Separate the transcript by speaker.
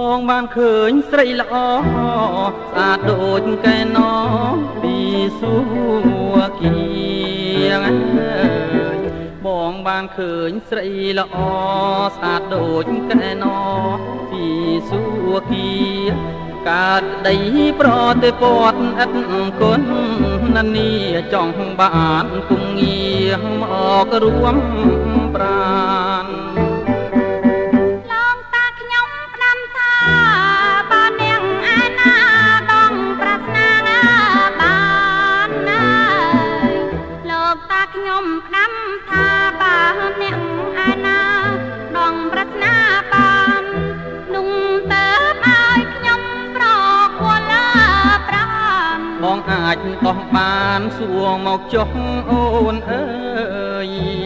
Speaker 1: បងបានឃើញស្រីល្អស្អាតដូចកែណពីសួគៀង បងបានឃើញស្រីល្អស្អាតដូចកែណពីសួគៀ កើតដីប្រតិពតឥតគុណនា ចង់បានពុំងារមករួមប្រាន។
Speaker 2: ខ្ញុំផ្ដាំថា បើអ្នកឯណាដងប្រាថ្នាបាន នោះទៅឲ្យខ្ញុំប្រគល់ប្រាន
Speaker 1: បងអាចដោះបានសួរមកចុះអូនអើយ។